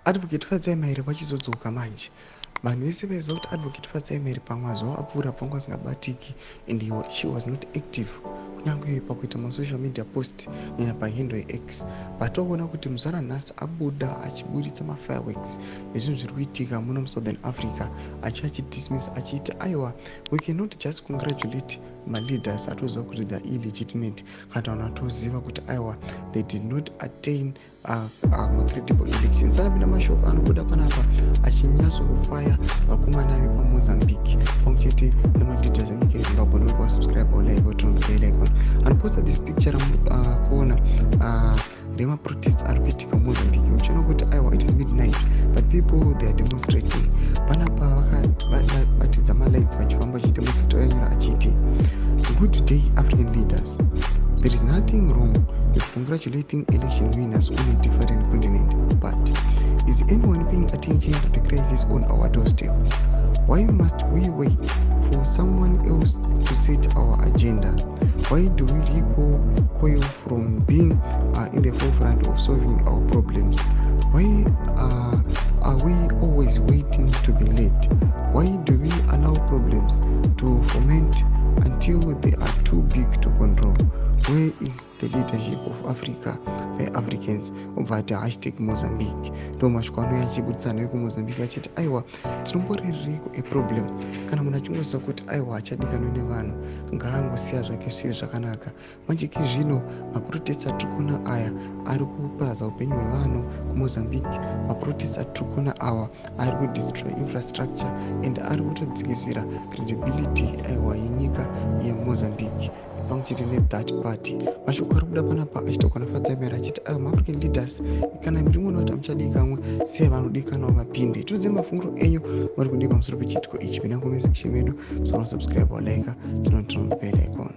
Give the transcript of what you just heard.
Advocate Fadzai Mahere vachizodzoka manje. Vanhu vese vaiziva kuti Advocate Fadzai Mahere pamazuva apfuura panga vasingabatiki and she was not active kunyange pakuita masocial media post, kunyanya pahandle yeX. But toona kuti muzana nhasi abuda achiburitsa mafireworks nezvinhu zviri kuitika muno muSouthern Africa, achidismiss achiiti aiwa, we cannot just congratulate maleaders atoziva kuti they are illegitimate, kana vanhu vatoziva kuti aiwa, they did not attain macredible elections. Sanapinda mashoko anobuda panapa achinyatsokufaya vakomana vepaMozambique pamwe chete nemaleaders enyika yeZimbabwe. Ndori wasubscribe, like, turn on the bell icon. Anoposta this picture kuona remaprotest ari kuitika muMozambique, muchiona kuti aiwa, it is midnight but people, they are demonstrating. Panapa vakabatidza malights vachifamba vachidemonstrate. Vanyora achiti, "Good day, African leaders. There is nothing wrong with congratulating election winners on a different continent, but is anyone paying attention to the crisis on our doorstep? Why must we wait for someone else to set our agenda? Why do we recoil from being in the forefront of solving our problems? Why are we always waiting to be led? Why do we allow problems to ferment until they are too big to control? Where is the leadership of Africa by Africans?" Obva ati #Mozambique. Ndo mashoko anouya achibudisa nhau yekuMozambique achiti aiwa, tinomborereiko eproblem? Kana munhu achingoziva kuti aiwa, achadikanwa nevanhu, ngaangosiya zvake zviri zvakanaka. Manje zvino maprotest atiri kuona aya ari kuparadza upenyu hwevanhu kuMozambique. Maprotest atiri kuona awa ari kudestroy infrastructure and ari kutodzikisira credibility aiwa yenyika yeMozambique pamwe chete nethat party. Mashoko ari kubuda panapa achitaurwa naFadzai Mahere achiti aiwa, maAfrican leaders, kana muchingoona kuti hamuchadikanwe, sei vanodikanwa vapinde? Tiudze mafungiro enyu, muri kudii pamusoro pechiitiko ichi? Pinda comment section medu, musaona subscribe, like, turn on bell icon.